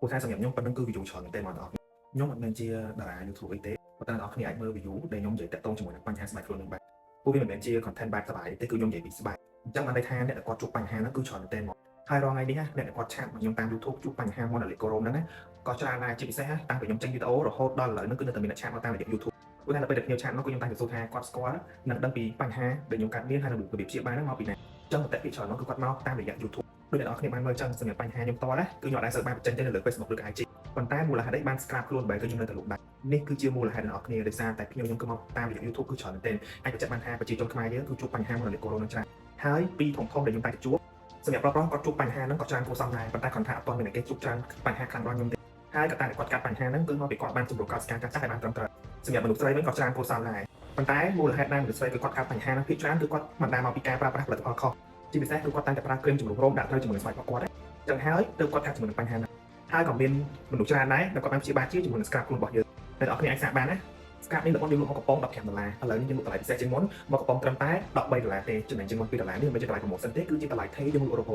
ព្រោះថាសម្រាប់ខ្ញុំប៉ុណ្ណឹងគឺ view ច្រើនមែនទែនមកដល់ខ្ញុំអត់មែនជាតារា YouTube អីទេប៉ុន្តែអ្នកនរគ្នាអាចមើល view ដែលខ្ញុំនិយាយតាក់ទងជាមួយនឹងបញ្ហាស្បែកខ្លួននឹងបែបពួកវាមិនមែនជា content បែបសប្បាយទេគឺខ្ញុំនិយាយពីស្បែកអញ្ចឹងបានន័យថាអ្នកដែលគាត់ជួបបញ្ហាហ្នឹងគឺច្រើនមែនទែនមកហើយរាល់ថ្ងៃនេះណាអ្នកដែលគាត់ chat មកខ្ញុំតាម YouTube ជួបបញ្ហាមាន់រលាកគោរោមហ្នឹងណាក៏ច្រើនដែរជាពិសេសតាំងពីខ្ញុំចេញវីដេអូរហូតដល់ឥឡូវហ្នឹងគឺនៅតែមានអ្នក chat មកតាមរយៈ YouTube ព្រោះថាដល់ពេលដែលភ្ញៀវ chat មកគឺខ្ញុំតែងតែសួរថាគាត់ស្គាល់និងដឹងពីបញ្ហាដែលខ្ញុំកើតមានហើយនឹងរបៀបព្យាបាលហ្នឹងមកពីណាអញ្ចឹងមតិភាគច្រើននោះគឺគាត់មកតាមរយៈ YouTube ដូចអ្នកនរគ្នាបានមើលចឹងសម្រាប់បញ្ហាខ្ញុំផ្ទាល់ណាគឺខ្ញុំអត់ដែលសូវបានបញ្ចេញទេនៅលើ Facebook ឬក៏ IG ប៉ុន្តែមូលហេតុអីបាន scrap ខ្លួនបែរគឺខ្ញុំនៅតែលក់ដាច់នេះគឺជាមូលហេតុអ្នកនរគ្នាដោយសារតែភ្ញៀវខ្ញុំគឺមកតាមរយៈ YouTube គឺច្រើនមែនទែនអាចបញ្ជាក់បានថាប្រជាជនខ្មែរយើងគឺជួបបញ្ហាមូលនិធិកូរ៉ូណាច្រើនហើយពីធំធំដែលខ្ញុំតែជួបសម្រាប់ប្រុសៗគាត់ជួបបញ្ហាហ្នឹងក៏ច្រើនគួរសមដែរប៉ុន្តែគាត់ថាអត់ទាន់មានគេជួបច្រើនបញ្ហាខ្លាំងដល់ខ្ញុំទេហើយកត្តាដែលគាត់កាត់បញ្ហាហ្នឹងគឺមកពីគាត់បានជំរុញកោសិកាចាស់ៗឲ្យបានត្រឹមត្រូវសម្រាប់មនុស្សស្រីវិញក៏ច្រើនគួរសមដែរប៉ុន្តែមូលហេតុដែលមនុស្សស្រីគឺគាត់កាត់បញ្ហាហ្នឹងភាគច្រើនគឺគាត់មិនដែលមកពីការប្រើប្រាស់ផលិតផលខុសជាពិសេសគឺគាត់តែងតែប្រើគ្រីមជំរុះរោមដាក់ត្រូវជាមួយនឹងស្បែករបស់គាត់ចឹងហើយទើបគាត់កាត់ជាមួយនឹងបញ្ហាហ្នឹងហើយក៏មានមនុស្សច្រើនដែរដែលគាត់បានព្យាបាលជាជាមួយនឹង scrub ខ្លួនរបស់យើងអ្នកនរគ្នាអាចសាកបានណា scrub នេះរបស់យើងលក់មកកំប៉ុង15ដុល្លារឥឡូវនេះយើងលក់តម្លៃពិសេសជាងមុនមកកំប៉ុងត្រឹមតែ13ដុល្លារទេចំណេញជាងមុន2ដុល្លារនេះមិនមែនជាតម្លៃ promotion ទេគឺជាតម្លៃថេរយើងលក់រហូត។